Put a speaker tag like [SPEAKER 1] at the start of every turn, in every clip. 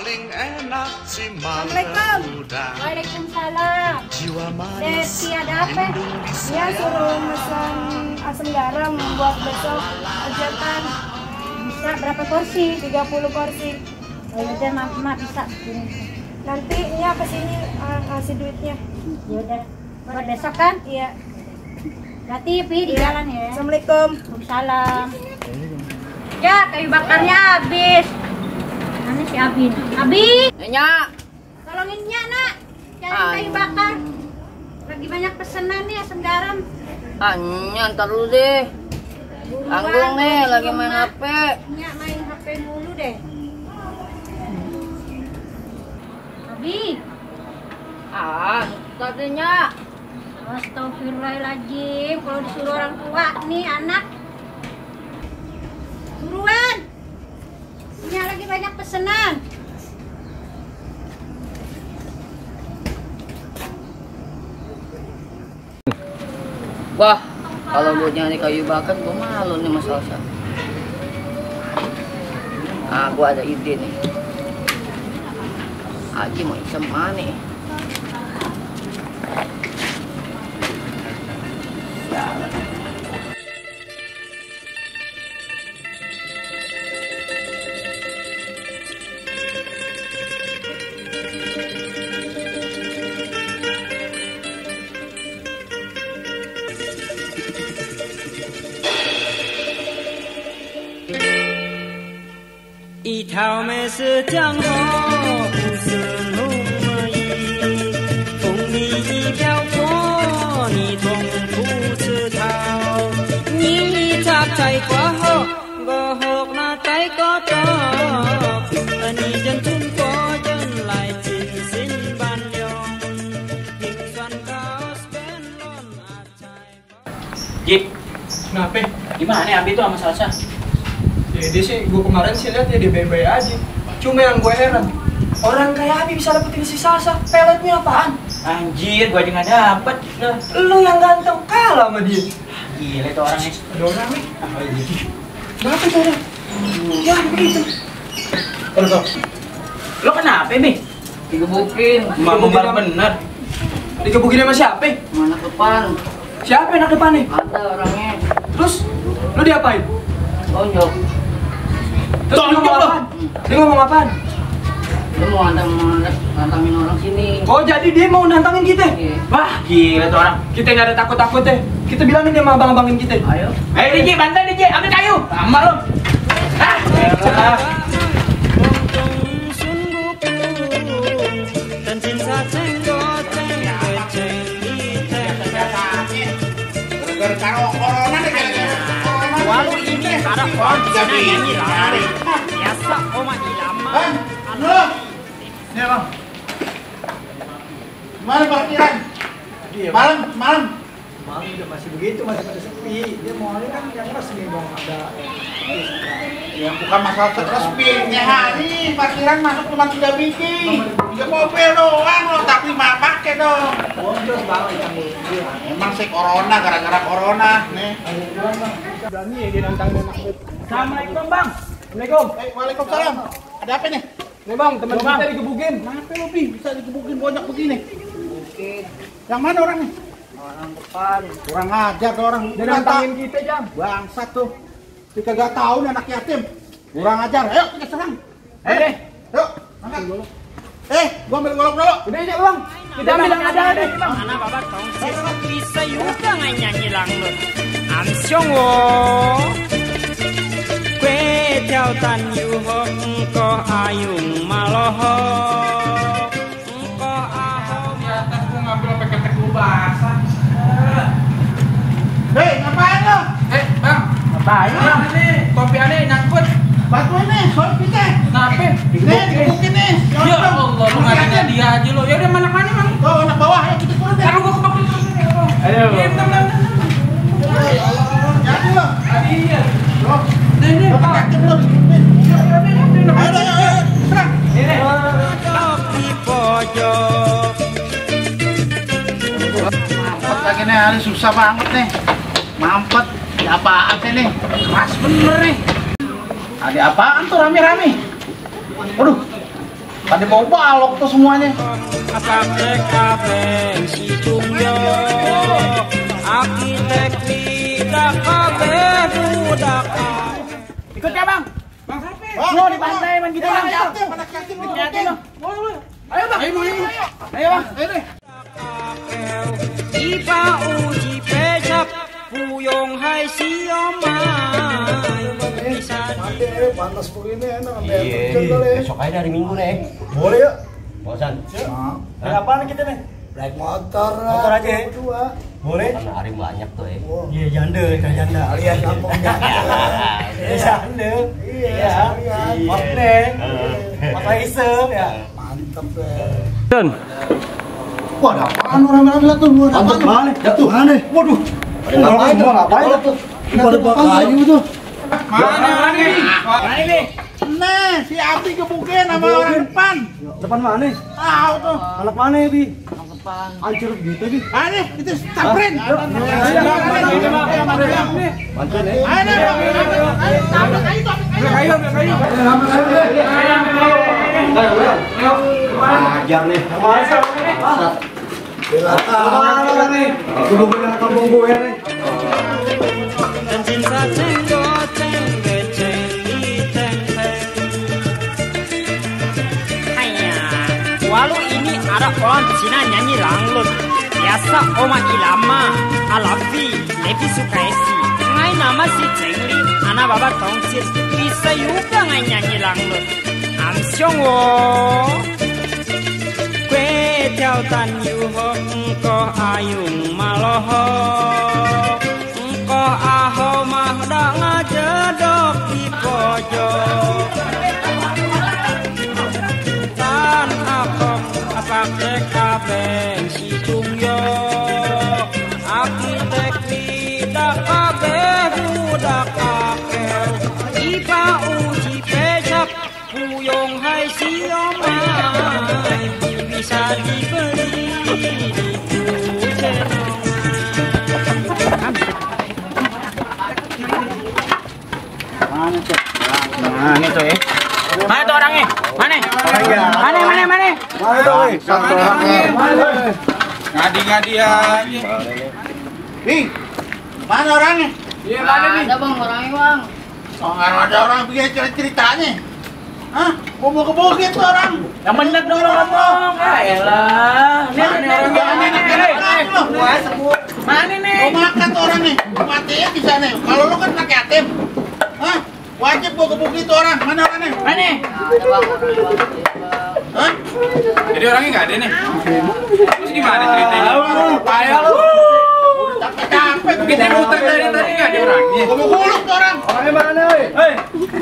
[SPEAKER 1] paling enak si
[SPEAKER 2] Assalamualaikum.
[SPEAKER 1] muda.
[SPEAKER 2] Waalaikumsalam.
[SPEAKER 1] Jiwa manis
[SPEAKER 2] Desi ada apa? Dia suruh pesan asam garam buat besok hajatan. Bisa berapa porsi? 30 porsi.
[SPEAKER 3] Oh ya udah, mak bisa bikin.
[SPEAKER 2] Nanti Nya kesini kasih duitnya.
[SPEAKER 3] Ya udah, buat besok kan?
[SPEAKER 2] Iya.
[SPEAKER 3] Hati Pi di jalan ya.
[SPEAKER 2] Assalamualaikum.
[SPEAKER 3] Waalaikumsalam. Ya, kayu bakarnya habis. Mana si Abin? Abi,
[SPEAKER 4] Nya,
[SPEAKER 3] tolongin Nya, Nak. Cari kayu bakar. Lagi banyak pesanan nih asam garam.
[SPEAKER 4] Nya ntar dulu deh. Tanggung nih, lagi main HP.
[SPEAKER 3] Nya main HP mulu deh. Abi,
[SPEAKER 4] Ntar deh Nya.
[SPEAKER 3] astagfirullahaladzim. Kalau disuruh orang tua nih anak. Buruan. Nya lagi banyak pesanan.
[SPEAKER 4] Wah, kalau buat nyari kayu bakar gue malu nih Mas Salsa. Gue ada ide nih. Aji mau isem mana nih?
[SPEAKER 5] 一条美是江河不是路而已，风里一瓢过，你痛不知道。你插ใจกว่าหกก็หกหน้าใจก็ตกอันนี้จนทุ่นก็จนไหลจินสิ้นบันยองทิ้งส่วนkaos penlon acai.
[SPEAKER 6] Jip, kenapa? Gimana nih Abi tuh sama Salsa?
[SPEAKER 7] Ya dia sih, gue kemarin sih lihat ya dia baik-baik aja. Cuma yang gue heran, orang kayak Abi bisa dapetin si Salsa, peletnya apaan?
[SPEAKER 6] Anjir, gue aja nggak dapet.
[SPEAKER 7] Lu yang ganteng kalah sama dia.
[SPEAKER 6] Gila itu orangnya.
[SPEAKER 7] Ada orang nih? Kenapa tuh orang? Ya begitu. Terus,
[SPEAKER 6] Lo kenapa, Mi?
[SPEAKER 4] Digebukin.
[SPEAKER 6] Membar bener.
[SPEAKER 7] digebukin sama siapa?
[SPEAKER 4] Mana depan?
[SPEAKER 7] Siapa anak depan nih?
[SPEAKER 4] Ada orangnya.
[SPEAKER 7] Terus, lu diapain?
[SPEAKER 4] Tonjok.
[SPEAKER 7] Terus dia ngomong apaan? Dia ngomong apaan?
[SPEAKER 4] Dia mau nantangin orang sini.
[SPEAKER 7] Oh jadi dia mau nantangin kita?
[SPEAKER 4] Iya.
[SPEAKER 7] Wah gila tuh orang. Kita nggak ada takut-takutnya. Kita bilangin dia sama abang-abangin kita.
[SPEAKER 4] Ayo.
[SPEAKER 6] Ayo DJ, bantai DJ, ambil kayu. Lama lo. Hah? Elah.
[SPEAKER 5] Dan cinta cenggot
[SPEAKER 8] Karo corona deh kayaknya.
[SPEAKER 5] walau ini ada orang nyanyi lari biasa oma ilama.
[SPEAKER 8] Halo. Nih bang. Gimana parkiran? Malam, malam.
[SPEAKER 7] Malam udah masih begitu, masih pada sepi. Dia maunya kan yang resmi bang, ada.
[SPEAKER 8] Ya bukan masalah resmi. Ya hari parkiran masuk cuma 3 biji. 3 mobil doang lo, tapi mah pakai dong.
[SPEAKER 7] Bondos bang, yang
[SPEAKER 8] Emang sih corona, gara-gara corona. Nih.
[SPEAKER 7] berani ya dia nantangin anak kita. Assalamualaikum bang. Assalamualaikum.
[SPEAKER 8] Waalaikumsalam. Ada apa nih?
[SPEAKER 7] Nih bang, teman
[SPEAKER 8] Bang.
[SPEAKER 7] kita digebukin.
[SPEAKER 8] Kenapa lo Bi? Bisa digebukin banyak begini?
[SPEAKER 4] Mungkin
[SPEAKER 8] Yang mana orangnya?
[SPEAKER 4] orang depan.
[SPEAKER 8] Kurang ajar tuh orang.
[SPEAKER 7] Dia nantangin kita jam.
[SPEAKER 8] Bangsat tuh. Kita gak tahu nih anak yatim. Kurang ajar. Ayo kita serang.
[SPEAKER 7] Ayo deh.
[SPEAKER 8] Yuk, angkat. Gua ambil golok dulu.
[SPEAKER 7] Udah aja bang. Kita ambil yang ada deh bang.
[SPEAKER 5] Anak babat tongsi bisa juga nggak nyanyi langlut. Amsyongo. Kue theo tan yu ho engko ayung maloho. Engko aho.
[SPEAKER 6] Gua ngambil sampai ketek gua basah.
[SPEAKER 8] Hei, ngapain lo?
[SPEAKER 6] Bang.
[SPEAKER 7] Ngapain bang?
[SPEAKER 6] Ini kopi aneh nyangkut.
[SPEAKER 8] Bantuin nih, soal kita.
[SPEAKER 6] Kenapa?
[SPEAKER 8] Nih, digebukin nih.
[SPEAKER 6] Ya Allah, lu ngajak dia aja lo. Ya udah mana Bang?
[SPEAKER 8] Tuh, anak bawah, ayo kita turun deh.
[SPEAKER 6] Taruh gua ke bawah dulu.
[SPEAKER 7] Ayo.
[SPEAKER 6] Bentar.
[SPEAKER 8] Jadi lo.
[SPEAKER 6] Iya.
[SPEAKER 8] Lo.
[SPEAKER 6] Ini,
[SPEAKER 8] Lo
[SPEAKER 6] Bang.
[SPEAKER 8] pakai lo. Ayo, serang.
[SPEAKER 5] Pojok di pojok.
[SPEAKER 8] Mampet lagi nih, hari susah banget nih. Mampet. Ada apaan sih nih? Keras bener nih. Ada apaan tuh rame-rame? Waduh. Pada mau balok tuh semuanya.
[SPEAKER 5] Arsitek kabeh situng yo arsitek lidah kabeh budak.
[SPEAKER 6] Ikut ya bang. Bang Sapi. Lo di pantai main gitu bang. Hati-hati lo. Ayo bang. Ayo bang. Ayo deh.
[SPEAKER 5] Ipa uji pecak puyong hai siomay.
[SPEAKER 7] Panas begini enak.
[SPEAKER 6] Besok aja dari Minggu nih.
[SPEAKER 7] Boleh ya?
[SPEAKER 6] Bosan.
[SPEAKER 7] Ada apaan kita nih? Naik motor lah.
[SPEAKER 6] Motor aja ya?
[SPEAKER 7] Berdua. Boleh?
[SPEAKER 6] Karena hari banyak tuh ya.
[SPEAKER 7] Iya janda, kayak janda. Alias kampung janda. Janda. Iya. Motne. Mata isem ya. Mantap deh.
[SPEAKER 5] Dan
[SPEAKER 7] Wah, ada apaan orang-orang lihat tuh? Ada apaan? Jatuh mana? Waduh. Ada ngapain? Mau ngapain tuh? Ini ada kayu tuh.
[SPEAKER 8] Mana ini? Nah, si Abi kebukin sama orang depan.
[SPEAKER 7] Depan mana?
[SPEAKER 8] Tahu tuh.
[SPEAKER 7] Anak mana ya, Bi? Anak depan. Hancur gitu, Bi.
[SPEAKER 8] Ayo, itu samperin.
[SPEAKER 7] Bantuin ya. Ajar nih. Bela nih. Kudu punya kampung gue nih.
[SPEAKER 5] dan cinta cenggot cengge cenggi teng teng. Hanya walau ini ada orang Cina nyanyi langlut. Biasa oma ilama alafi lebih suka esi. Ngai nama si Cengli anak baba tongcir bisa juga ngai nyanyi langlut. Amsyong wo. Theo tan yu ho engko ayung maloho engko aho mah da ngajedok di pojok tan akong arsitek kabeh situng yo arsitek lidah kabeh budak akel ipa uji pecak puyong hai siomay bisa dibeli di
[SPEAKER 8] Mana tuh? Nah, ini tuh ya. Mana tuh orangnya? Mana? Mana?
[SPEAKER 7] Satu orangnya.
[SPEAKER 8] Ngadi-ngadi aja. Nih, mana orangnya?
[SPEAKER 4] Iya, ada bang orangnya bang.
[SPEAKER 8] Oh, nggak ada orang bikin ceritanya. Hah? Mau kebukit tuh orang.
[SPEAKER 6] Yang bener dong lo ngomong. Elah. Mana nih?
[SPEAKER 8] Mau makan tuh orang nih. Matinya di sana. Kalau lu kan pakai ATM. Hah? Wajib gua kebukit tuh orang. Mana orangnya?
[SPEAKER 6] Mana?
[SPEAKER 4] Ada bang orangnya.
[SPEAKER 8] Hah?
[SPEAKER 9] Jadi orangnya nggak ada nih. Terus gimana ceritanya?
[SPEAKER 8] Payah lu. Capek-capek.
[SPEAKER 9] Kita muter dari tadi nggak ada orangnya.
[SPEAKER 8] Gua mau kuluk tuh orang.
[SPEAKER 7] Orangnya mana, woi?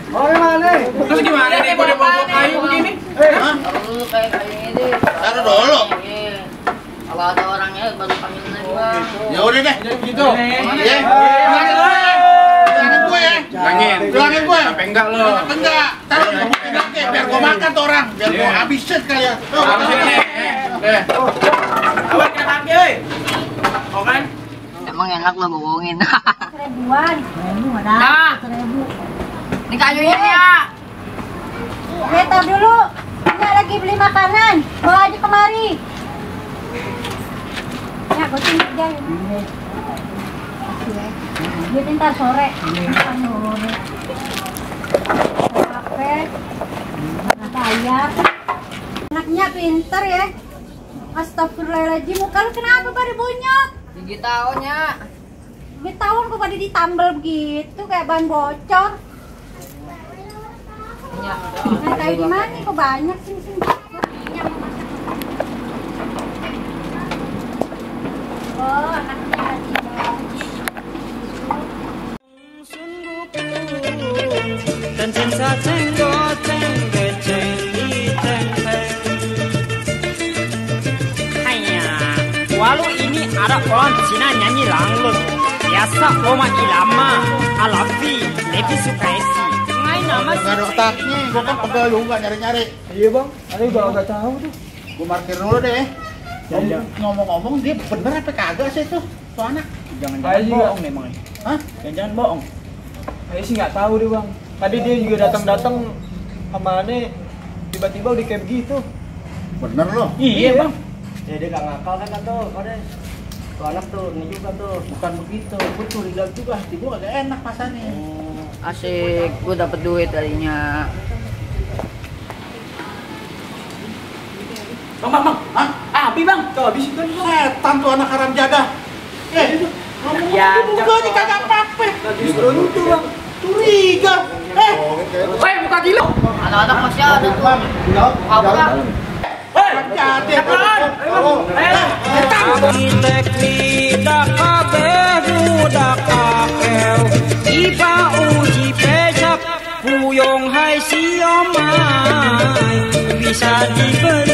[SPEAKER 7] Orangnya mana?
[SPEAKER 9] Terus gimana nih? Kok dia bawa kayu begini?
[SPEAKER 8] Hah?
[SPEAKER 4] Taruh dulu kayak ini.
[SPEAKER 8] Taruh dulu.
[SPEAKER 4] Kalau ada orangnya baru panggil lagi bang.
[SPEAKER 8] Ya udah deh.
[SPEAKER 9] Gitu.
[SPEAKER 8] Ya. Bilangin gue ya. Bilangin gue.
[SPEAKER 9] Sampai enggak lo?
[SPEAKER 8] Enggak. Taruh biar gua makan tuh orang. Biar gua habisin kalian. Tuh,
[SPEAKER 9] Habis ini nih. Deh.
[SPEAKER 6] Awan kena kaki, oi. Oh kan?
[SPEAKER 4] Emang enak lo bohongin.
[SPEAKER 3] Seribuan.
[SPEAKER 4] Nah, ini kayunya nih ya.
[SPEAKER 3] Tar dulu. Nggak lagi beli makanan. Bawa aja kemari. Ya, gue tinggal aja. Duit ntar sore. Capek. Nggak bayar. Anaknya pinter ya. Astagfirullahaladzim, muka lu kenapa pada bonyok?
[SPEAKER 4] Gigi tahunnya.
[SPEAKER 3] Gigi tahun kok pada ditambal begitu kayak ban bocor. Nah, kayak gimana kok banyak sini. Oh, anaknya lagi
[SPEAKER 5] dan cinta cenggot cengge cenggi teng teng. Hanya walau ini ada orang Cina nyanyi langlut. Biasa oma ilama alafi lebih suka esi. Ngai nama si
[SPEAKER 8] Gak ada otaknya. Gua kan pegel juga nyari-nyari.
[SPEAKER 7] Iya, Bang. Ada juga enggak tahu tuh.
[SPEAKER 8] Gua markir dulu deh. Ngomong-ngomong dia bener apa kagak sih tuh anak?
[SPEAKER 6] Jangan-jangan bohong nih, Bang.
[SPEAKER 8] Hah?
[SPEAKER 6] Jangan bohong. Saya sih nggak tahu deh, Bang. Tadi dia juga datang-datang sama aneh tiba-tiba udah kayak begitu.
[SPEAKER 8] Bener loh.
[SPEAKER 6] Iya bang.
[SPEAKER 7] Ya dia gak ngakal kan tuh, kode. Tuh anak tuh, ini juga tuh.
[SPEAKER 8] Bukan begitu, gue curiga juga hati gue agak enak masanya.
[SPEAKER 4] Asik, gue dapet duit tadinya.
[SPEAKER 6] Bang.
[SPEAKER 8] Hah?
[SPEAKER 6] Abi bang, tuh habis itu bang.
[SPEAKER 8] Setan tuh anak haram jadah. Ngomong
[SPEAKER 6] Ya,
[SPEAKER 8] juga nih kagak apa-apa.
[SPEAKER 6] Justru itu bang.
[SPEAKER 8] Curiga.
[SPEAKER 6] Woi, buka dulu.
[SPEAKER 4] Anak-anak masih ada tuh. Buka.
[SPEAKER 8] Jadi
[SPEAKER 5] Teknik kabeh budak akel Ipa uji pecak Puyong hai siomay Bisa dibeli